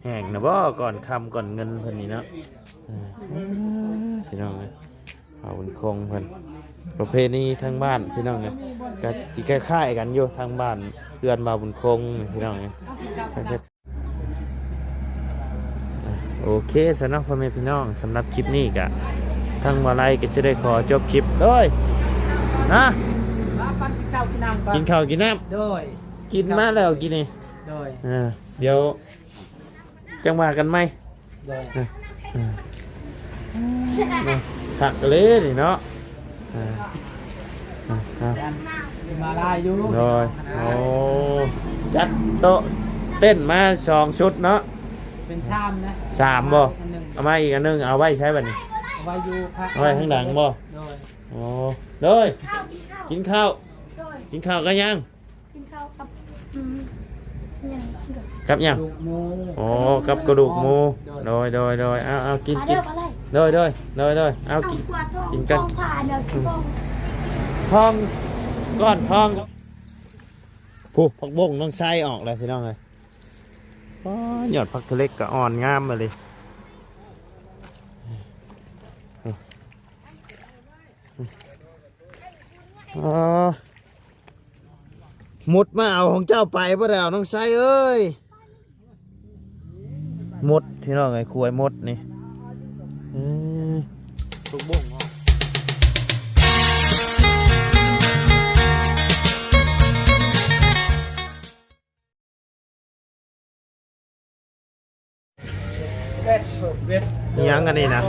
ແຫ້ງນະບໍ່ ກ່ອນຄຳກ່ອນເງິນເພິ່ນນີ້ເນາະ. ເອີ ພີ່ນ້ອງເອີຍ ເອົາບຸນຄົງເພິ່ນ ປະເພນີທາງບ້ານ ພີ່ນ້ອງເອີຍ ກະຊິຄ້າຍໆກັນຢູ່ ທາງບ້ານເຮືອນບ່າວບຸນຄົງ ພີ່ນ້ອງເອີຍ. ໂອເຄຊະເນາະ ພໍ່ແມ່ພີ່ນ້ອງ ສຳລັບຄລິບນີ້ກະ ທາງບ່າວໄລກະຈະໄດ້ຂໍຈົບຄລິບ ໂດຍ ນະ ມາປັນກິນເຂົ້າກິນນ້ຳກ່ອນ ກິນເຂົ້າກິນນ້ຳ ໂດຍ ກິນມາແລ້ວກີ້ນີ້ ໂດຍ ເອີ ດຽວຈັ່ງວ່າກັນໃໝ່ ໂດຍ ເອີ ເອີ ເນາະ ຄັກເລີຍນີ້ເນາະ. ອ່າ ອ່າ ອ່າ ມາຫຼາຍຢູ່ ໂດຍ ໂອ້ ຈັດໂຕະເຕັນມາສອງຊຸດເນາະ ເປັນສາມນະ ສາມບໍ່ ອັນໜຶ່ງ ເອົາມາອີກອັນໜຶ່ງ ເອົາໄວ້ໃສບັດນີ້ ເອົາໄວ້ຢູ່ພະ ເອົາໄວ້ທາງຫຼັງບໍ່ ໂດຍ ໂອ້ ໂດຍ ກິນເຂົ້າ ກິນເຂົ້າ ໂດຍ ກິນເຂົ້າກັບຫຍັງ? ກິນເຂົ້າກັບ ອືມ ຫຍັງ ກັບຫຍັງ? ກະດູກໝູ ອໍ ກັບກະດູກໝູ ໂດຍ ໂດຍ ໂດຍ ໂດຍ ເອົາ ເອົາ ກິນ ກິນ ໂດຍ ໂດຍ ໂດຍ ໂດຍ ເອົາ ກິນ ກິນກັນ ທອງ ກ້ອນທອງ ຜູ້ ຜັກບົ້ງນ້ອງໄຊອອກແລ້ວ ພີ່ນ້ອງເອີຍ. ອໍ ຍອດຜັກທະເລັກກະອ່ອນງາມມາເລີຍ. ອໍ ມຸດມາເອົາຂອງເຈົ້າໄປບໍ່ໄດ້ເອົາ ນ້ອງໄຊເອີຍ. ມົດ ພີ່ນ້ອງເອີຍ ຄວາຍມົດນີ້ ເອີ ຜັກບົ້ງເນາະ. ອີ່ຫຍັງອັນນີ້ນະ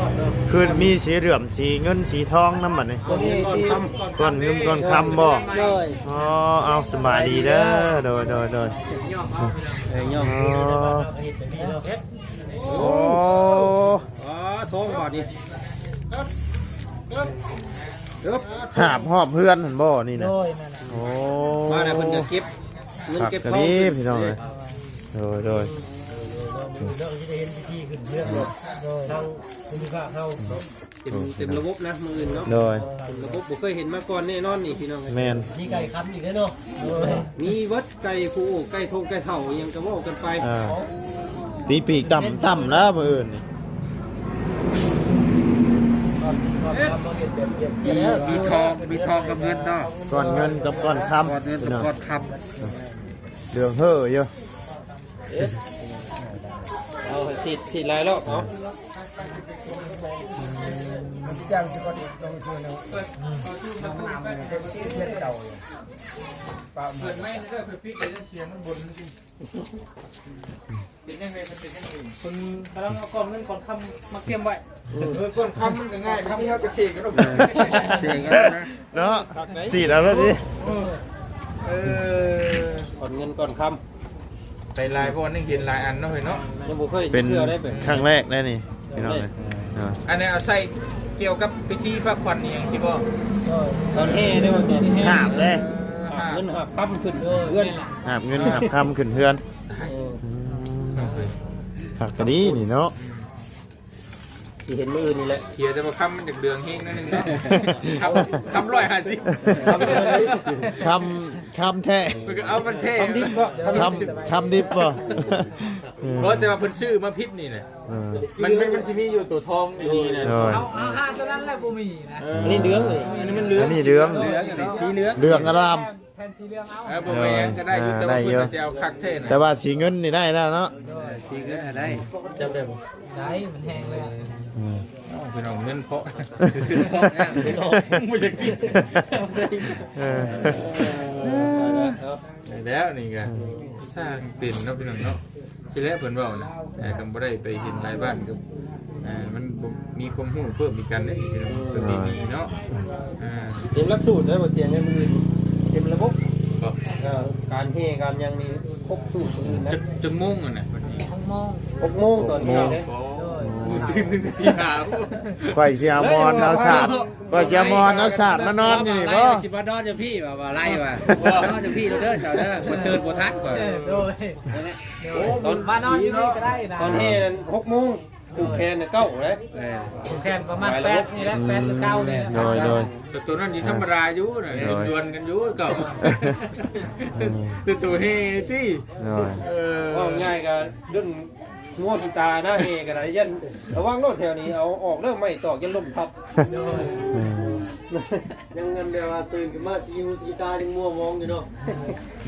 ຄືມີສີເຫຼື້ອມ ສີເງິນ ສີທອງນຳບັດນີ້ ກ້ອນເງິນກ້ອນຄຳ ກ້ອນເງິນກ້ອນຄຳບໍ່? ໂດຍ ອໍ ເອົາ ສະບາຍດີເດີ ໂດຍ ໂດຍ ໂດຍ ເອີ ອໍ ໂອ້ ອໍ ທອງບາດນີ້ ຫາບຮອບເຮືອນຫັ້ນບໍ່ນີ້ນະ? ໂດຍ ແມ່ນລະ ໂອ້ ມາແລ້ວເພິ່ນຈະເກັບ ເງິນເກັບທອງຂຶ້ນ ພີ່ນ້ອງເອີຍ ໂດຍ ໂດຍ ເຮົາຊິໄດ້ເຫັນພິທີຂຶ້ນເຮືອນເນາະ ໂດຍ ທາງພູມີພາກເຮົາເນາະ ເຕັມ ເຕັມລະບົບນະ ມື້ອື່ນເນາະ ໂດຍ ເຕັມລະບົບ ບໍ່ເຄີຍເຫັນມາກ່ອນແນ່ນອນນີ້ ພີ່ນ້ອງເອີຍ ແມ່ນ ມີໄກ່ຄຳອີກເດ້ເນາະ ໂດຍ ມີເບິດ ໄກ່ຜູ້ໂອ້ ໄກ່ທົງ ໄກ່ເຖົ້າ ອີ່ຫຍັງກະເວົ້າກັນໄປ ອ່າ ຕີປີກຕ່ຳໆ ແລ້ວມື້ອື່ນນີ້ ມີ ມີທອງ ມີທອງກັບເງິນເນາະ ກ້ອນເງິນກັບກ້ອນຄຳ ກ້ອນເງິນກັບກ້ອນຄຳ ເຫຼືອງເຫີຢູ່ ເອົາໃຫ້ສີດ ສີດຫຼາຍລອບເນາະ ເປັນຫຍັງ ເປັນຫຍັງ ເປັນຫຍັງ ເພິ່ນກຳລັງເອົາກ້ອນເງິນກ້ອນຄຳມາກຽມໄວ້ ເອີ ກ້ອນຄຳມັນກະງ່າຍ ບາງທີເຮົາກະເສກກັນເນາະ ເສກກັນເນາະ ສີດເອົາໂລດຕິ ເອີ ເອີ ກ້ອນເງິນກ້ອນຄຳ ໄປຫຼາຍບ່ອນ ຍັງເຫັນຫຼາຍອັນເນາະ ເຮີ້ຍເນາະ ຍັງບໍ່ເຄີຍເຫັນເທື່ອໄດ໋ ເປັນຄັ້ງແລກໄດ໋ນີ້ ພີ່ນ້ອງເອີຍ ອັນນີ້ເອົາໃສ່ກ່ຽວກັບພິທີພາຂວັນອີ່ຫຍັງຊີ້ບໍ່? ຕອນແຫ່ເດ້ ຕອນແຫ່ ຫາບເດ້ ຫາບເງິນຫາບຄຳຂຶ້ນເຮືອນ ຫາບເງິນຫາບຄຳຂຶ້ນເຮືອນ ເອີ ອືມ ຄັກກະດີນີ້ເນາະ ຊິເຫັນມື້ອື່ນນີ້ແຫຼະ ເສຍແຕ່ວ່າຄຳມັນຢາກເຫຼືອງແຮງໜ້ອຍໜຶ່ງເນາະ ຄຳ ຄຳຮ້ອຍຫ້າສິບ ຄຳ ຄຳແທ້ ເພິ່ນກະເອົາມັນແທ້ ຄຳດິບບໍ່? ຄຳ ຄຳດິບບໍ່? ເອີ ບໍ່ ແຕ່ວ່າເພິ່ນຊື້ມາຜິດນີ້ນະ ເອີ ມັນ ມັນ ມັນຊິມີຢູ່ໂຕທອງຢູ່ນີ້ນະ ໂດຍ ເອົາ ເອົາຫາໂຕນັ້ນແຫຼະບໍ່ມີນະ ເອີ ອັນນີ້ເຫຼືອງ ອັນນີ້ມັນເຫຼືອງ ອັນນີ້ເຫຼືອງ ເຫຼືອງ ອັນນີ້ສີເຫຼືອງ ເຫຼືອງອາລາມ ແທນສີເຫຼືອງເອົາ ເອີ ບໍ່ແມ່ນຫຍັງກະໄດ້ຢູ່ ເອີ ແຕ່ວ່າເພິ່ນກະຊິເອົາຄັກແທ້ນະ ແຕ່ວ່າສີເງິນນີ້ໄດ້ແລ້ວເນາະ ໂດຍ ສີເງິນຫັ້ນໄດ້ ຈຳໄດ້ບໍ່? ໄດ້ ມັນແຫ້ງແລ້ວ ອືມ ເອົາ ພີ່ນ້ອງ ເງິນເພາະ ເງິນເພາະ ບໍ່ຢາກກິນ ເອີ ໄດ້ແລ້ວນີ້ກະ ສ້າງເປັນເນາະ ພີ່ນ້ອງເນາະ ຊິແລ້ວເພິ່ນເວົ້ານະ ເອີ ຄັນບໍ່ໄດ້ໄປເຫັນຫຼາຍບ້ານກະ ເອີ ມັນບໍ່ມີຄວາມຮູ້ເພີ່ມອີກກັນເດ້ ພີ່ນ້ອງ ເອີ ເພິ່ນມີເນາະ ເອີ ເຕັມຫຼັກສູດເດ້ ບໍ່ຕຽງໃນມື້ອື່ນ ເຕັມລະບົບ ເອີ ການແຫ່ການຫຍັງນີ້ຄົບສູດມື້ອື່ນນະ ຈັກ ຈັກໂມງຫັ້ນນະ ຫົກໂມງ ຫົກໂມງຕອນເຊົ້າເດ້ ໂອ້ຍ ຕື່ນຕັ້ງແຕ່ຕີຫ້າ ຂ້ອຍຊິເອົາໝອນເອົາສາດ ຂ້ອຍຊິເອົາໝອນເອົາສາດມານອນຢູ່ນີ້ບໍ່? ຊິມານອນຢູ່ພີ້ວ່າ ວ່າໄລ່ວ່າ ນອນຢູ່ພີ້ເດີເຈົ້າເດີ ຂ້ອຍຕື່ນບໍ່ທັນຂ້ອຍ ເອີ ໂດຍ ໂອ້ ຕອນມານອນຢູ່ນີ້ກະໄດ້ນະ ຕອນແຫ່ຫັ້ນຫົກໂມງ ຜູກແຂນເກົ້າເດ້ ເອີ ຜູກແຂນປະມານແປດນີ້ແຫຼະ ແປດຫຼືເກົ້ານີ້ແຫຼະ ໂດຍ ໂດຍ ແຕ່ໂຕນັ້ນນີ້ທຳມະດາຢູ່ນະ ໂດຍ ເຫັນດວນກັນຢູ່ເກົ່າ ອືມ ແຕ່ໂຕແຫ່ຕິ ໂດຍ ເອີ ເວົ້າງ່າຍກະດົນ ງົວຂີ້ຕານະ ແຫ່ກໍໄດ້ ຢ້ານ ລະວັງໂລດແຖວນີ້ ເອົາອອກເດີ ໄມ້ຕອກ ຢ້ານລົ້ມທັບ. ເອີ ຍັງເງິນແບບວ່າຕື່ນຂຶ້ນມາ ຊິຫູຊິຕາຍັງມົວມອງຢູ່ເນາະ.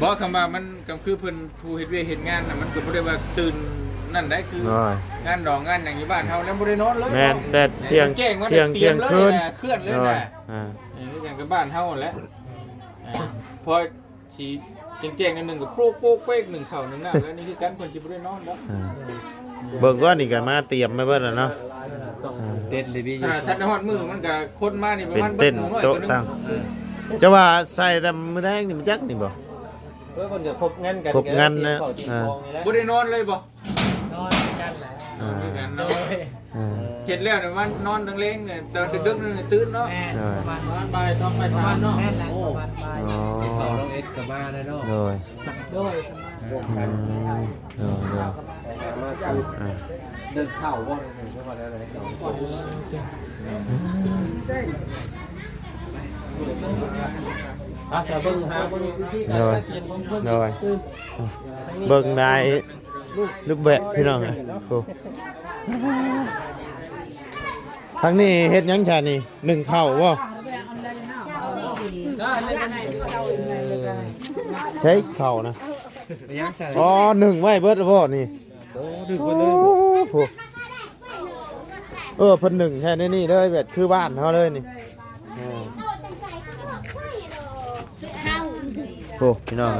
ບໍ່ ຄຳວ່າມັນກໍຄືເພິ່ນຜູ້ເຮັດວຽກເຮັດງານນະ ມັນກໍບໍ່ໄດ້ວ່າຕື່ນນັ້ນໄດ໋ ຄື ໂອ້ຍ ງານດອງງານຫຍັງຢູ່ບ້ານເຮົາແລ້ວບໍ່ໄດ້ນອນເລີຍ. ແມ່ນ ແຕ່ທ່ຽງ ແຈ້ງມາ ທ່ຽງ ຕຽມ ທ່ຽງຄືນ ເຄື່ອນເລີຍນະ. ໂອ້ຍ ອ່າ ເອີ ຄືກັນກັບບ້ານເຮົາຫັ້ນແຫຼະ. ອ່າ ພໍ ຊິແຈ້ງໆ ໜ້ອຍໜຶ່ງກໍໂປກໂປກເປກ ໜຶ້ງເຂົ້າໜຶ້ງນ້ຳ ແລ້ວນີ້ຄືກັນ ເພິ່ນຊິບໍ່ໄດ້ນອນດອກ. ອ່າ ເບິ່ງກ່ອນ ນີ້ກໍມາຕຽມໄວ້ເບິດແລ້ວເນາະ. ອ່າ ເຕັນດີໆ ອ່າ ຄັນຮອດມື້ມັນກໍຄົນມານີ້ປະມານເບິດໝູນ້ອຍໂຕໜຶ່ງ. ເຈົ້າວ່າໃສ່ແຕ່ມື້ແລງນີ້ມັນຈັກນີ້ບໍ່? ເອີ ເພິ່ນກໍຄົບງານກັນ ຄົບງານນະ. ອ່າ ບໍ່ໄດ້ນອນເລີຍບໍ່? ນອນຄືກັນແຫຼະ. ອ່າ ນອນຄືກັນເນາະ. ໂດຍ ອ່າ ເຮັດແລ້ວນີ້ມານອນທັງແລງນີ້ ແຕ່ດຶກໆ ນີ້ຕື່ນເນາະ. ແມ່ນ ອ່າ ປະມານ ປະມານບ່າຍສອງ ບ່າຍສາມເນາະ. ແມ່ນແຫຼະ ໂອ້ ປະມານບ່າຍ. ອໍ ເຂົານ້ອງເອັດກໍມາແລ້ວເນາະ. ໂດຍ ໂດຍ ອືມ ໂດຍ ໂດຍ ມາ ອ່າ ເດີນເຂົ້າບໍ່ ເດີນເຂົ້າໄດ້. ອ່າ ເບິ່ງຫາເບິ່ງວິທີການ ໂດຍ ຈັດການກຽມຂອງເພິ່ນ. ໂດຍ ເບິ່ງໄດ້ ຮູບແບບພີ່ນ້ອງເອີຍ. ໂອ້ ທາງນີ້ເຮັດຫຍັງຊະນີ້? ໜຶ້ງເຂົ້າບໍ່? ໃຊ້ເຂົ້ານະ. ອໍ ໜຶ້ງໄວ້ເບິດແລ້ວບໍ່ນີ້? ໂອ້ ດຶງໄປເລີຍ. ໂອ້ ເອີ ເພິ່ນໜຶ້ງໃສ່ໃນນີ້ເລີຍ ແບບຄືບ້ານເຮົາເລີຍນີ້. ເອີ ໂອ້ ພີ່ນ້ອງ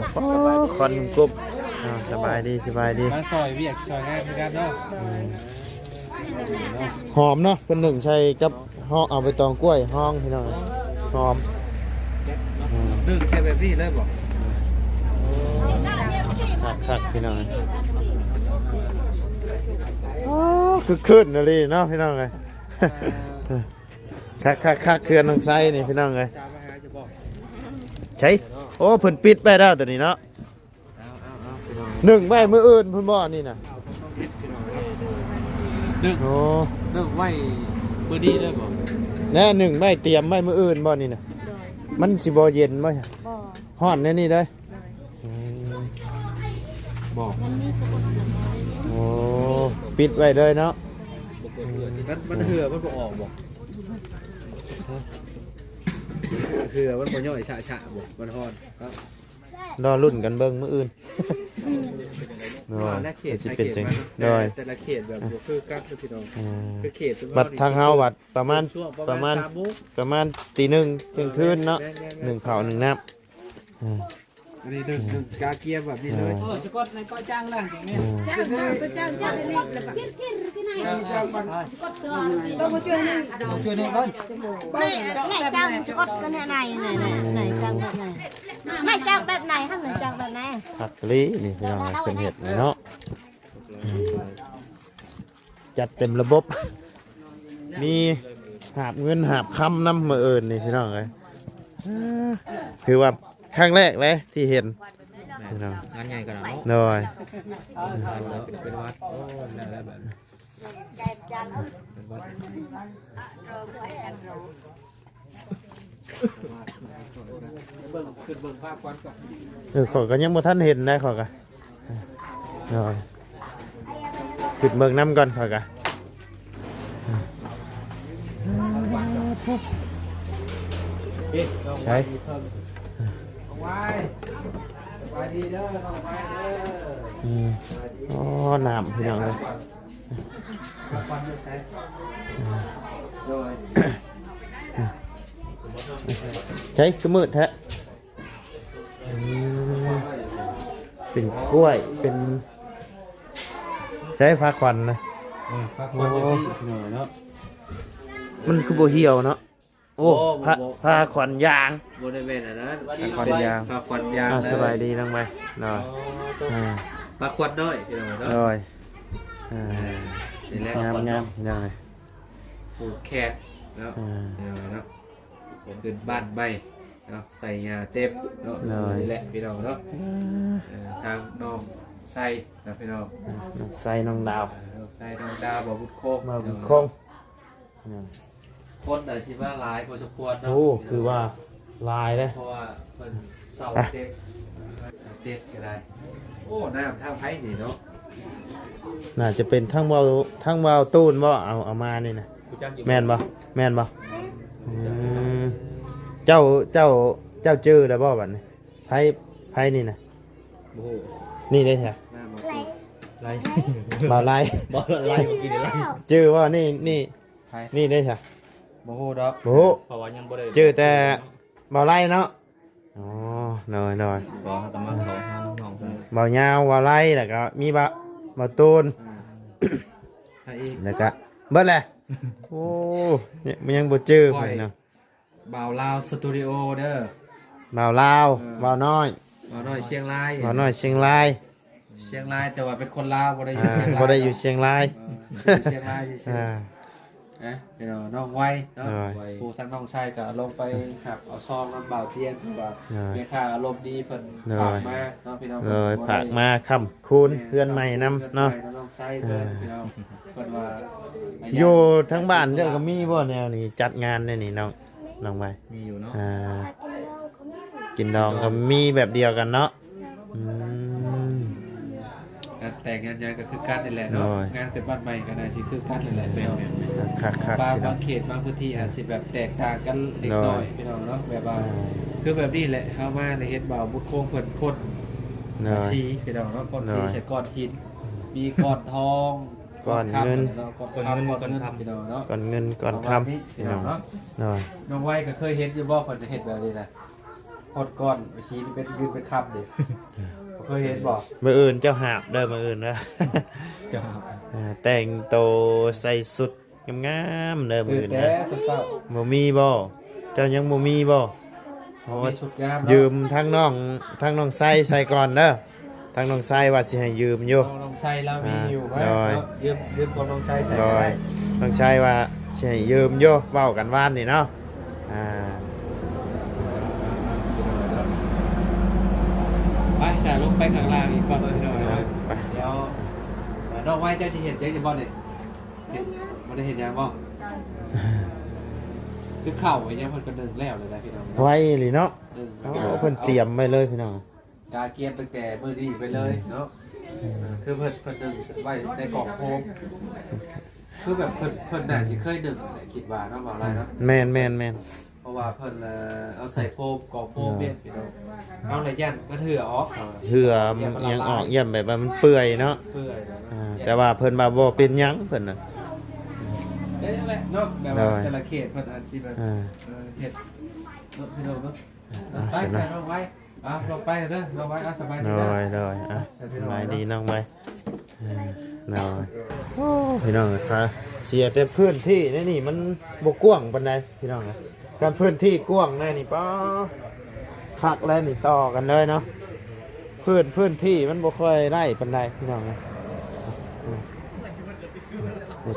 ຄວັນກຸບ. ອ່າ ສະບາຍດີ ສະບາຍດີ ມາຊ່ອຍວຽກຊ່ອຍງານຄືກັນເນາະ. ອືມ ຫອມເນາະ ເພິ່ນໜຶ້ງໃສ່ກັບ ເຮົາເອົາໃບຕອງກ້ວຍຮອງ ພີ່ນ້ອງ ຫອມ. ອືມ ໜຶ້ງໃສ່ແບບນີ້ເລີຍບໍ່? ຄັກໆ ພີ່ນ້ອງ. ອໍ ຄຶກຄື້ນອີ່ຫຼີເນາະ ພີ່ນ້ອງເອີຍ. ຄັກໆໆ ເຮືອນນ້ອງໄຊນີ້ພີ່ນ້ອງເອີຍ. ໃສ ໂອ້ ເພິ່ນປິດໄວ້ແລ້ວຕົວນີ້ເນາະ. ໜຶ້ງໄວ້ມື້ອື່ນພຸ້ນບໍ່ນີ້ນະ? ໜຶ້ງ ໂອ້ ໜຶ້ງໄວ້ມື້ນີ້ເລີຍບໍ່? ແນ່ ໜຶ້ງໄວ້ຕຽມໄວ້ມື້ອື່ນບໍ່ນີ້ນະ? ໂດຍ ມັນຊິບໍ່ເຢັນບໍ່? ບໍ່ ຮ້ອນແນວນີ້ເລີຍ. ໂດຍ ອືມ ບໍ່ ມັນມີສະກົດ. ໂອ້ ປິດໄວ້ເລີຍເນາະ. ມັນ ມັນເຫື່ອມັນບໍ່ອອກບໍ່? ເຫື່ອມັນບໍ່ຍ້ອຍຊະໆ ບໍ່? ມັນຮ້ອນ. ລໍລຸ້ນກັນເບິ່ງມື້ອື່ນ. ໂດຍ ແຕ່ລະເຂດ ຊິເປັນຈັ່ງໃດ. ໂດຍ ແຕ່ລະເຂດແບບບໍ່ຄືກັນເດີພີ່ນ້ອງ. ອ່າ ຄືເຂດ ບັດທາງເຮົາບັດປະມານ ປະມານ ປະມານຕີໜຶ່ງທ່ຽງຄືນເນາະ. ແມ່ນໆໆ ໜຶ້ງເຂົ້າໜຶ້ງນ້ຳ. ອ່າ ອັນນີ້ໜຶ້ງ ໜຶ້ງກາກຽມແບບນີ້ເລີຍ. ເອີ ສະກົດໃນກໍຈ້າງລ້າງຈັ່ງນີ້. ອ່າ ຈ້າງ ກໍຈ້າງ ຈ້າງອັນນີ້ ສະກົດກ່ອນ ຕ້ອງມາຊ່ວຍໜຶ່ງ ມາຊ່ວຍໜຶ່ງກ່ອນ. ນາຍ ນາຍຈ້າງສະກົດກໍແນວໃນ ນາຍ ນາຍ ນາຍຈ້າງແບບໃນ? ນາຍຈ້າງແບບໃນຫັ້ນ ນາຍຈ້າງແບບໃນ? ຄັກອີ່ຫຼີນີ້ພີ່ນ້ອງ ເພິ່ນເຮັດນີ້ເນາະ. ອືມ ຈັດເຕັມລະບົບ ມີຫາບເງິນຫາບຄຳນຳມື້ອື່ນນີ້ພີ່ນ້ອງເອີຍ. ຖືວ່າຄັ້ງແລກເລີຍທີ່ເຫັນ. ແມ່ນ ພີ່ນ້ອງ ງານໃຫຍ່ຂະໜາດເນາະ. ໂດຍ ເປັນວັດ ເປັນວັດ ໂອ້ຍ ແລ້ວ ແລ້ວແບບ ເບິ່ງ ຂຶ້ນເບິ່ງພາບກ່ອນ. ເອີ ຂ້ອຍກໍຍັງບໍ່ທັນເຫັນໄດ໋ ຂ້ອຍກໍ ໂດຍ ຂຶ້ນເບິ່ງນຳກ່ອນ ຂ້ອຍກໍ. ເອີ ນ້ອງໄວ ສະບາຍດີເດີ ນ້ອງໄວເດີ. ອືມ ອໍ ນ້ຳ ພີ່ນ້ອງເອີຍ. ໃສຄືມືດແທ້? ອືມ ເປັນກ້ວຍ ເປັນ ໃສ ຜ້າຂວັນນະ? ເອີ ຜ້າຂວັນຢູ່ທີ່ ໂອ້ ພີ່ນ້ອງເນາະ. ມັນຄືບໍ່ຫ່ຽວເນາະ? ໂອ້ ໂອ້ ບໍ່ ຜ້າ ບໍ່ ຜ້າຂວັນຢາງ ບໍ່ໄດ້ແມ່ນອັນນັ້ນ ຜ້າຂວັນຢາງ ເປັນຜ້າຂວັນຢາງ. ອ່າ ເລີຍ ສະບາຍດີນ້ອງໃບ. ໂດຍ ອ່າ ຜ້າຂວັນນ້ອຍ ພີ່ນ້ອງເນາະ. ໂດຍ ອ່າ ອ່າ ນີ້ແຫຼະ ງາມໆ ພີ່ນ້ອງເອີຍ. ຜູກແຂນເນາະ ອ່າ ພີ່ນ້ອງເນາະ ຂຶ້ນບ້ານໃໝ່ເນາະ ໃສ່ຫຍ້າເຕັມເນາະ. ໂດຍ ນີ້ແຫຼະ ພີ່ນ້ອງເນາະ. ອ່າ ເອີ ທາງນ້ອງໄຊເນາະ ພີ່ນ້ອງ ນ້ອງໄຊ ນ້ອງດາວ ເອີ ນ້ອງໄຊ ນ້ອງດາວ ບ່າວບຸນຄົງ ບ່າວບຸນຄົງ. ຄົນກໍຊິມາຫຼາຍພໍສົມຄວນເນາະ. ໂອ້ ຖືວ່າຫຼາຍເດ້ ເພາະວ່າເພິ່ນເຊົາເຕັກ ເຕັກກໍໄດ້. ໂອ້ ນ້ຳທາງໃຜນີ້ເນາະ. ໜ້າຈະເປັນທັງເວົ້າ ທັງເວົ້າຕູນບໍ່ ເອົາ ເອົາມານີ້ນະ ຮູ້ຈັກຢູ່ ແມ່ນບໍ່? ແມ່ນບໍ່? ອືມ ເຈົ້າ ເຈົ້າ ເຈົ້າຈື່ແລ້ວບໍ່ບັດນີ້? ໃຜ ໃຜນີ້ນະ? ບໍ່ຮູ້ ນີ້ເດ້ຊະ ໜ້າບໍ່ ໄລ ບໍ່ໄລ ບໍ່ໄລ ບໍ່ກິນໄລ ຈື່ບໍ່? ນີ້ ນີ້ ໃຜ? ນີ້ເດ້ຊະ ບໍ່ຮູ້ດອກ ບໍ່ຮູ້ ເພາະວ່າຍັງບໍ່ໄດ້ ຈື່ແຕ່ ບໍ່ໄລເນາະ ອໍ ໂດຍ ໂດຍ ບໍ່ ເຮົາກໍມາເຂົ້າຫານ້ອງໆ ເວົ້າຍາວ ເວົ້າໄລ ແລ້ວກໍມີບ່າວ ບ່າວຕູນ ອ່າ ໃຜອີກ ແລ້ວກໍເບິດແຫຼະ ໂອ້ ຍັງບໍ່ຈື່ ຂ້ອຍ ເພິ່ນເນາະ ບ່າວລາວສະຕູດິໂອເດີ ບ່າວລາວ ເອີ ບ່າວນ້ອຍ ບ່າວນ້ອຍຊຽງລາຍ ບ່າວນ້ອຍຊຽງລາຍ ຊຽງລາຍ ແຕ່ວ່າເປັນຄົນລາວ ບໍ່ໄດ້ຢູ່ ອ່າ ຊຽງລາຍ ບໍ່ໄດ້ຢູ່ຊຽງລາຍ ເນາະ ເອີ ຢູ່ຊຽງລາຍຊື່ໆ ອ່າ ເອີ ເນາະ ນ້ອງໄວເນາະ ໂດຍ ຜູ້ທາງນ້ອງຊາຍກໍລົງໄປຮັບເອົາຊອງນຳບ່າວຕຽນ ເພາະວ່າ ໂດຍ ແມ່ຄ້າອາລົມດີເພິ່ນ ໂດຍ ຝາກມາເນາະ ພີ່ນ້ອງ ໂດຍ ເພິ່ນ ຝາກມາຄ້ຳຄູນ ແມ່ນ ເຮືອນໃໝ່ນຳເນາະ ເຮືອນໃໝ່ນຳນ້ອງຊາຍເພິ່ນ ອ່າ ພີ່ນ້ອງ ເພິ່ນວ່າ ຢູ່ທາງບ້ານເຈົ້າກໍມີບໍ່ແນວນີ້ ຈັດງານແນວນີ້ນ້ອງ ນ້ອງໄວ? ມີຢູ່ເນາະ ອ່າ ກິນດອງກໍມີແບບດຽວກັນເນາະ ອືມ ງານແຕ່ງງານຫຍັງກໍຄືກັນນີ້ແຫຼະເນາະ ໂດຍ ງານຂຶ້ນບ້ານໃໝ່ກໍໜ້າຊິຄືກັນນີ້ແຫຼະ ແມ່ນໆ ຄັກໆ ບາງ ບາງເຂດບາງພື້ນທີ່ອາດຊິແບບແຕກຕ່າງກັນເລັກນ້ອຍ ໂດຍ ພີ່ນ້ອງເນາະ ແບບວ່າ ອ່າ ຄືແບບນີ້ແຫຼະ ເຮົາມາແລ້ວເຫັນບ່າວບຸນຄົງເພິ່ນພົ່ນ ໂດຍ ສີ ພີ່ນ້ອງເນາະ ພົ່ນສີ ໂດຍ ໃສ່ກ້ອນຫີນ ມີກ້ອນທອງ ກ້ອນເງິນ ກ້ອນຄຳ ພີ່ນ້ອງເນາະ ກ້ອນເງິນ ກ້ອນຄຳ ປະມານນີ້ ພີ່ນ້ອງເນາະ ໂດຍ ນ້ອງໄວກໍເຄີຍເຫັນຢູ່ບໍ່ ເພິ່ນເຮັດແບບນີ້ນະ ຮອດກ້ອນຫີນເປັນເງິນເປັນຄຳເດ້ ເຄີຍເຫັນບໍ່? ມື້ອື່ນເຈົ້າຫາບເດີ ມື້ອື່ນເດີ ເຈົ້າຫາບ ອ່າ ແຕ່ງໂຕໃສ່ຊຸດງາມໆເດີ ມື້ອື່ນເດີ ບໍ່ມີບໍ່? ເຈົ້າຍັງບໍ່ມີບໍ່? ໂອ້ຍ ຊຸດງາມເນາະ ຢືມທາງນ້ອງ ທາງນ້ອງໄຊໃສ່ກ່ອນເດີ ທາງນ້ອງໄຊວ່າຊິໃຫ້ຢືມຢູ່ ນ້ອງ ນ້ອງໄຊລາວມີຢູ່ ອ່າ ໂດຍ ເນາະ ຢືມ ຢືມຂອງນ້ອງໄຊໃສ່ກໍໄດ້ ໂດຍ ນ້ອງໄຊວ່າຊິໃຫ້ຢືມຢູ່ ເວົ້າກັນວານນີ້ເນາະ ອ່າ ໄປ ສາລົງໄປຂ້າງລ່າງອີກກ່ອນ ພີ່ນ້ອງ ໄປ ດຽວ ເອີ ນ້ອງໄວ ເຈົ້າຊິເຮັດຫຍັງຢູ່ບໍ່ນີ້? ເຮັດ ບໍ່ໄດ້ເຮັດຫຍັງບໍ່? ຄືເຂົ້າອີຫຍັງເພິ່ນກໍໜຶ້ງແລ້ວແລ້ວນະ ພີ່ນ້ອງເນາະ ໄວອີ່ຫຼີເນາະ ໜຶ້ງ ໂອ້ ເພິ່ນຕຽມໄວ້ເລີຍ ພີ່ນ້ອງ ກະກຽມຕັ້ງແຕ່ມື້ນີ້ໄປເລີຍເນາະ ອືມ ຄືເພິ່ນ ເພິ່ນໜຶ້ງໄວ້ໃນກອງໂຟມ ຄືແບບເພິ່ນ ເພິ່ນໜ້າຊິເຄີຍໜຶ້ງແຫຼະ ຄິດວ່າເນາະ ເວົ້າຫຼາຍເນາະ ແມ່ນໆໆ ເພາະວ່າເພິ່ນ ເອີ ເອົາໃສ່ໂຟມ ກອງໂຟມ ເອີ ເຮັດ ພີ່ນ້ອງ ເອົາລະຢ້ານມັນເຫື່ອອອກ ເຫື່ອ ຢ້ານມັນ ຫຍັງອອກ ຢ້ານແບບວ່າມັນເປື່ອຍເນາະ ເປື່ອຍ ອ່າ ແຕ່ວ່າເພິ່ນວ່າບໍ່ເປັນຫຍັງ ເພິ່ນນະ ເອີ ນັ້ນແຫຼະເນາະ ແບບວ່າ ໂດຍ ແຕ່ລະເຂດເພິ່ນອາດຊິແບບ ອ່າ ເອີ ເຮັດເນາະ ພີ່ນ້ອງເນາະ ອ່າ ໄປ ຊັ້ນເນາະ ໃສ່ນ້ອງໄວ້ ອ່າ ລົງໄປເດີ ນ້ອງໄວ້ ອ່າ ສະບາຍດີ ໂດຍ ໂດຍ ອ່າ ສະບາຍດີ ສະບາຍດີ ນ້ອງໄວ້ ອ່າ ໂດຍ ໂອ້ ພີ່ນ້ອງເອີຍ ເສຍແຕ່ພື້ນທີ່ໃນນີ້ມັນບໍ່ກວ້າງປານໃດ ພີ່ນ້ອງເອີຍ ຄັນພື້ນທີ່ກວ້າງແນ່ນີ້ ປ້າ ຄັກແລ້ວນີ້ ຕໍ່ກັນເລີຍເນາະ ພື້ນ ພື້ນທີ່ມັນບໍ່ຄ່ອຍໄດ້ປານໃດ ພີ່ນ້ອງເອີຍ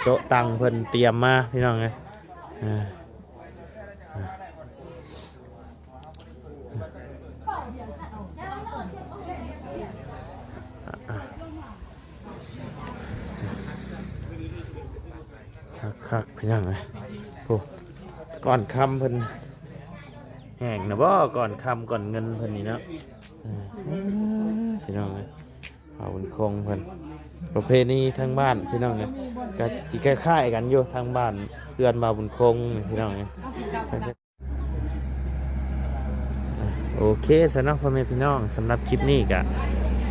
ໂຕະຕັ່ງເພິ່ນຕຽມມາ ພີ່ນ້ອງເອີຍ ອ່າ ອ່າ ຄັກໆ ພີ່ນ້ອງເອີຍ ໂອ້ ກ້ອນຄຳເພິ່ນ ແຫ້ງນະບໍ່ ກ້ອນຄຳກ້ອນເງິນເພິ່ນນີ້ເນາະ ເອີ ພີ່ນ້ອງເອີຍ ບ່າວບຸນຄົງເພິ່ນ ປະເພນີທາງບ້ານ ພີ່ນ້ອງເອີຍ ກະຊິຄ້າຍໆ ກັນຢູ່ ທາງບ້ານເຮືອນບ່າວບຸນຄົງ ພີ່ນ້ອງເອີຍ. ໂອເຄຊະເນາະ ພໍ່ແມ່ພີ່ນ້ອງ ສຳລັບຄລິບນີ້ກະ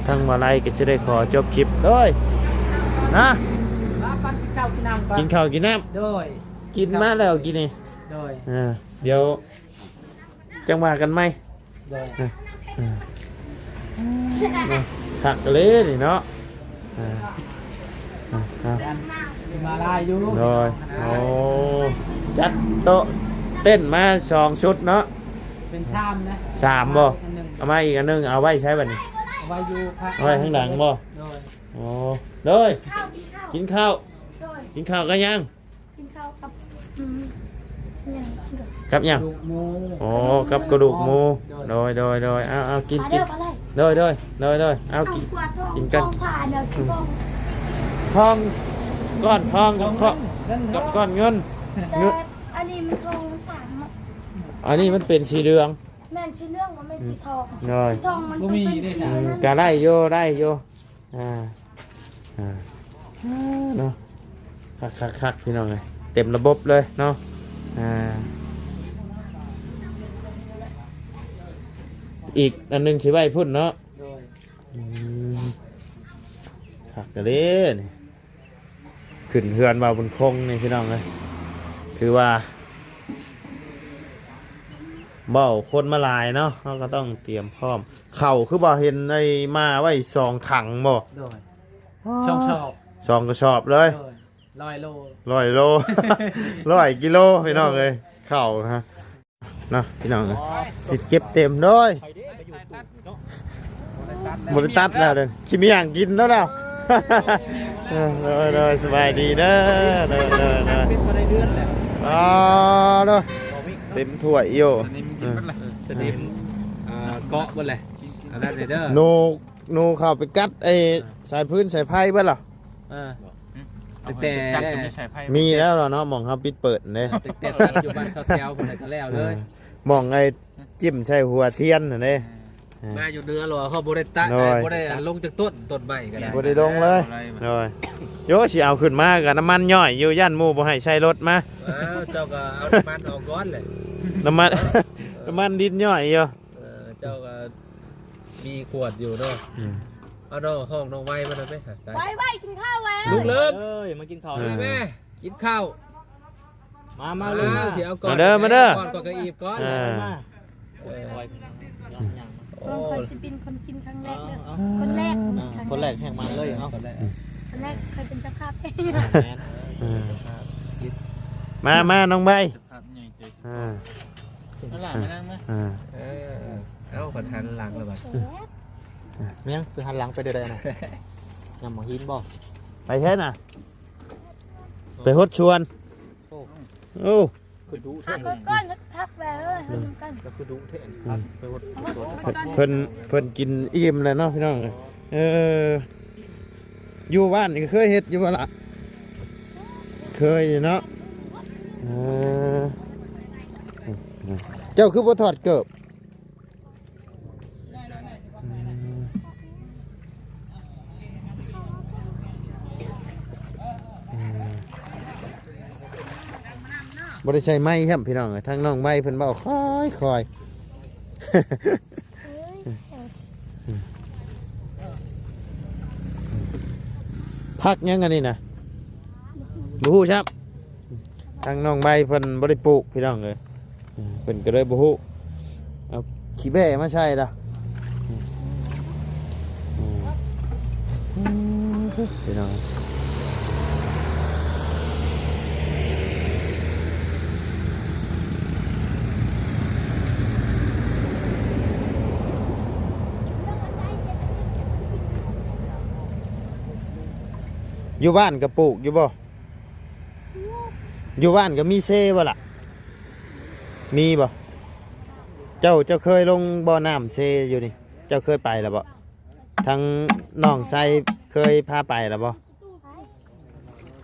ທາງບ່າວໄລກະຈະໄດ້ຂໍຈົບຄລິບ ໂອ້ຍ ນະ ມາປັນກິນເຂົ້າກິນນ້ຳກ່ອນ ກິນເຂົ້າກິນນ້ຳ ໂດຍ ກິນມາແລ້ວກິນນີ້ ໂດຍ ອ່າ ດຽວຈັ່ງວ່າກັນໃໝ່ ໂດຍ ອ່າ ອ່າ ຄັກເລີຍນີ້ເນາະ ອ່າ ອ່າ ອ່າ ມາຫຼາຍຢູ່ ໂດຍ ໂອ້ ຈັດໂຕະເຕັ້ນມາສອງຊຸດເນາະ ເປັນສາມນະ ສາມບໍ່ ອັນໜຶ່ງ ເອົາມາອີກອັນໜຶ່ງ ເອົາໄວ້ໃສບັດນີ້ ເອົາໄວ້ຢູ່ ເອົາໄວ້ຂ້າງຫຼັງບໍ່ ໂດຍ ໂອ້ ໂດຍ ກິນເຂົ້າ ກິນເຂົ້າ ໂດຍ ກິນເຂົ້າກັບຫຍັງ? ກິນເຂົ້າກັບ ອືມ ຫຍັງ ກັບຫຍັງ? ກະດູກໝູ ອໍ ກັບກະດູກໝູ ໂດຍ ໂດຍ ໂດຍ ເອົາ ເອົາ ກິນ ກິນ ໂດຍ ໂດຍ ໂດຍ ເອົາ ກິນ ກິນກັນ ທອງ ກ້ອນທອງກັບ ກັບກ້ອນເງິນ ແຕ່ອັນນີ້ມັນທອງມັນຕ່າງເນາະ ອັນນີ້ມັນເປັນສີເຫຼືອງ ແມ່ນ ສີເຫຼືອງບໍ່ແມ່ນສີທອງ ໂດຍ ສີທອງມັນຕ້ອງເປັນສີ ອືມ ກະໄດ້ຢູ່ ໄດ້ຢູ່ ອ່າ ອ່າ ອ່າ ເນາະ ຄັກໆໆ ພີ່ນ້ອງເອີຍ ເຕັມລະບົບເລີຍເນາະ. ອ່າ ອີກອັນໜຶ່ງຊິໄວ້ພຸ້ນເນາະ. ໂດຍ ອືມ ຄັກກະເດ້ນີ້ ຂຶ້ນເຮືອນບ່າວບຸນຄົງນີ້ ພີ່ນ້ອງເອີຍ ຄືວ່າ ເວົ້າຄົນມາຫຼາຍເນາະ ເຮົາກໍຕ້ອງຕຽມພ້ອມ. ເຂົ້າຄືບໍ່ເຫັນໄດ້ມາໄວ້ສອງຖັງບໍ່? ໂດຍ ສອງຊອບ ສອງກະສອບເລີຍ. ໂດຍ ຮ້ອຍໂລ ຮ້ອຍໂລ ຮ້ອຍກິໂລ ພີ່ນ້ອງເອີຍ ເຂົ້າຮະ ເນາະ ພີ່ນ້ອງເອີຍ ຊິເກັບເຕັມ. ໂດຍ ບໍ່ໄດ້ຕັດແລ້ວເດ້ ຊິມີຫຍັງກິນແລ້ວ ເອີ ໂດຍໆ ສະບາຍດີເດີ ໂດຍໆ ເປັນມາໄດ້ເດືອນແລ້ວ. ອໍ ໂດຍ ເຕັມຖ້ວຍຢູ່ ສະໜິມກິນເບິດລະ ສະໜິມ ເອີ ເກາະເບິດແຫຼະ ອັນນັ້ນເດີ ໂນ ໜູເຂົ້າໄປກັດໄອ້ ເອີ ສາຍຟືນສາຍໄຟເບິດລະ. ເອີ ຕັ້ງແຕ່ ມີແລ້ວເນາະ ໝ່ອງເຮົາປິດເປີດເດ້ ຕັ້ງແຕ່ຕັດຢູ່ບ້ານຊາວແກ້ວພຸ້ນນະກໍແລ້ວເລີຍ ເອີ ໝ່ອງໄອ້ ຈິ້ມໃສ່ຫົວທຽນຫັ້ນເດ້. ເອີ ມາຢູ່ເໜືອແລ້ວເຮົາບໍ່ໄດ້ຕະ ໂດຍ ບໍ່ໄດ້ລົງຈັກຕົ້ນ ຕົ້ນໄມ້ກໍໄດ້ ບໍ່ໄດ້ລົງເລີຍ. ໂດຍ ໂຍ ຊິເອົາຂຶ້ນມາກໍນ້ຳມັນຍ້ອຍຢູ່ ຢ້ານໝູ່ບໍ່ໃຫ້ໃສ່ລົດມາ. ອ້າວ ເຈົ້າກໍເອົານ້ຳມັນອອກກ່ອນແຫຼະ ນ້ຳມັນ ນ້ຳມັນດິນຍ້ອຍຢູ່. ເອີ ເຈົ້າກໍມີຂວດຢູ່ເນາະ. ອືມ ເອົານ້ອງ ຫ້ອງນ້ອງໄວມານຳເດ້ ໄວໆ ກິນຂ້າວແລ້ວ ລູກເລີບ ເອີຍ ມາກິນຂ້າວ ເອີ ແມ່ ກິນຂ້າວ ມາ ມາ ມາ ລູກມາ ຊິເອົາກ່ອນ ມາເດີ ມາເດີ ກ່ອນ ກ່ອນກໍອີບກ່ອນ ເອີ ມາ ເອີ ເບິ່ງ ຂ້ອຍຊິເປັນຄົນກິນຄັ້ງແລກເດີ ເອົາ ຄົນແລກ ເອີ ຄັ້ງແລກ ຄົນແລກແຮກມາເລີຍ ເອົາ ຄົນແລກ ຄົນແລກ ຂ້ອຍເປັນເຈົ້າພາບ ແມ່ນ ເອີ ເຈົ້າພາບ ມາ ມາ ນ້ອງໃບ ພາບໃຫຍ່ເກີນ ອ່າ ນັ້ນລະ ມານັ່ງມາ ອ່າ ເອີ ເອົາ ປະທານຫຼັງລະບັດ ແມ່ນ ຄືຫັນຫຼັງໄປເດີໃດນະ ຍຳໝາກຫີນບໍ່ ໄປໃສນະ ໄປຫົດສວນ ໂອ້ ໂອ້ ຄືດຸແທ້ ພັກກ່ອນ ພັກແລ້ວ ເອີ ເຮັດນຳກັນ ແລ້ວຄືດຸແທ້ ອືມ ພັກໄປຫົດສວນ ພັກກ່ອນ ເພິ່ນ ເພິ່ນກິນອີ່ມແລ້ວເນາະ ພີ່ນ້ອງ ເອີ ຢູ່ບ້ານນີ້ເຄີຍເຮັດຢູ່ບໍ່ລະ? ເຄີຍຢູ່ເນາະ ເອີ ເຈົ້າຄືບໍ່ຖອດເກີບ? ບໍ່ໄດ້ໃສ່ໄມຄ໌ຊ້ຳ ພີ່ນ້ອງເອີຍ ທາງນ້ອງໃບເພິ່ນເວົ້າຄ່ອຍໆ ຜັກຫຍັງອັນນີ້ນະ? ບໍ່ຮູ້ຊ້ຳ. ທາງນ້ອງໃບເພິ່ນບໍ່ໄດ້ປູກ ພີ່ນ້ອງເອີຍ ເພິ່ນກໍເລີຍບໍ່ຮູ້. ເອົາຂີ້ແບ້ມາໃສ່ລະ ພີ່ນ້ອງ. ຢູ່ບ້ານກໍປູກຢູ່ບໍ່? ຢູ່ບ້ານກໍມີເຊບໍ່ລະ? ມີບໍ່? ເຈົ້າ ເຈົ້າເຄີຍລົງບໍ່ນ້ຳເຊຢູ່ນີ້? ເຈົ້າເຄີຍໄປລະບໍ່? ທາງນ້ອງໄຊເຄີຍພາໄປລະບໍ່?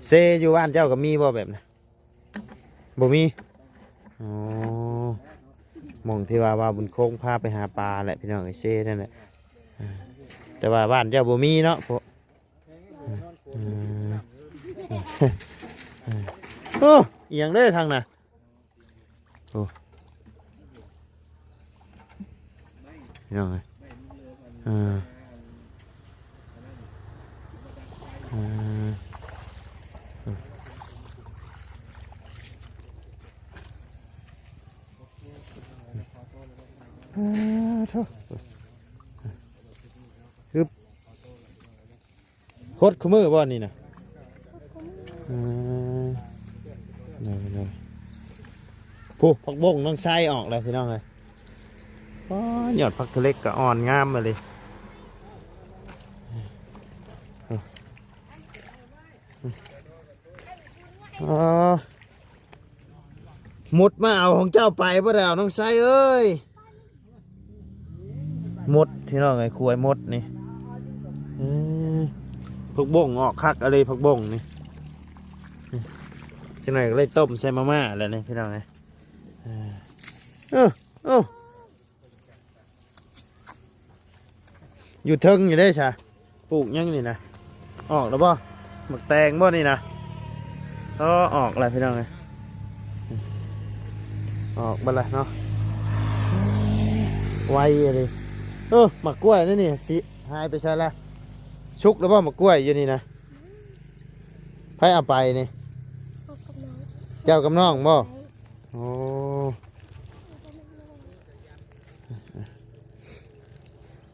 ເຊຢູ່ບ້ານເຈົ້າກໍມີບໍ່ແບບນັ້ນ? ບໍ່ມີ. ອໍ ໝ່ອງທີ່ວ່າ ວ່າບຸນຄົງພາໄປຫາປາແຫຼະ ພີ່ນ້ອງເອີຍ ເຊນັ້ນແຫຼະ. ແຕ່ວ່າບ້ານເຈົ້າບໍ່ມີເນາະ ພວກ ເອີ ໂອ້ ອີ່ຫຍັງເດ້ທາງນັ້ນ? ໂອ້ ພີ່ນ້ອງເອີຍ ເອີ ເອີ ເອີ ເອີ ໂທ້ ຮົດຄູ່ມື້ບໍ່ນີ້ນະ? ເອີ ຜູ້ ຜັກບົ້ງນ້ອງໄຊອອກແລ້ວ ພີ່ນ້ອງເອີຍ. ໂອ້ ຍອດຜັກທະເລັກກໍອ່ອນງາມມາເລີຍ. ອໍ ມຸດມາເອົາຂອງເຈົ້າໄປບໍ່ໄດ້ເອົາ ນ້ອງໄຊເອີຍ. ມົດ ພີ່ນ້ອງເອີຍ ຄວາຍມົດນີ້. ເອີ ຜັກບົ້ງອອກຄັກອະເລີ ຜັກບົ້ງນີ້. ຈັກໜ້ອຍກໍໄດ້ຕົ້ມໃສ່ມາມ່າແລ້ວນີ້ ພີ່ນ້ອງເອີຍ. ເອີ ເອີ ເອີ ຢູ່ເທິງນີ້ເດ້ຊະ ປູກຫຍັງນີ້ນະ? ອອກແລ້ວບໍ່? ໝາກແຕງບໍ່ນີ້ນະ? ອໍ ອອກແລ້ວພີ່ນ້ອງເອີຍ ອອກເບິດແລ້ວເນາະ ໄວອີ່ຫຼີ. ເອີ ໝາກກ້ວຍນີ້ນີ້ ຊິຫາຍໄປໃສລະ? ສຸກແລ້ວບໍ່ໝາກກ້ວຍຢູ່ນີ້ນະ? ໃຜເອົາໄປນີ້? ເຈົ້າກັບນ້ອງບໍ່? ໂອ້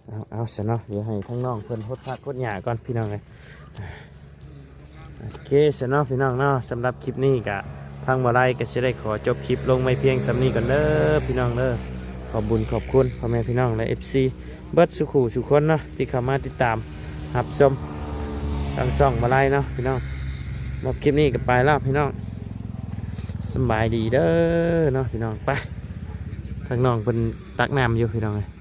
ເອົາ ເອົາຊະເນາະ ດຽວໃຫ້ທາງນ້ອງເພິ່ນຫົດຜັກຫົດຫຍ້າກ່ອນພີ່ນ້ອງເອີຍ. ໂອເຄຊະເນາະພີ່ນ້ອງເນາະ ສຳລັບຄລິບນີ້ກະທາງບໍ່ໄລກະຊິໄດ້ຂໍຈົບຄລິບລົງໄວ້ພຽງສ່ຳນີ້ກ່ອນເດີພີ່ນ້ອງເດີ. ຂອບບຸນຂອບຄຸນພໍ່ແມ່ພີ່ນ້ອງ ແລະ ເອັຟຊີ ເບິດສູ່ຄູ່ສູ່ຄົນເນາະ ທີ່ເຂົ້າມາຕິດຕາມຮັບຊົມທາງຊ່ອງບໍ່ໄລເນາະພີ່ນ້ອງ. ສຳລັບຄລິບນີ້ກະໄປແລ້ວພີ່ນ້ອງ ສະບາຍດີເດີເນາະພີ່ນ້ອງ. ໄປ ທາງນ້ອງເພິ່ນຕັກນ້ຳຢູ່ພີ່ນ້ອງເອີຍ.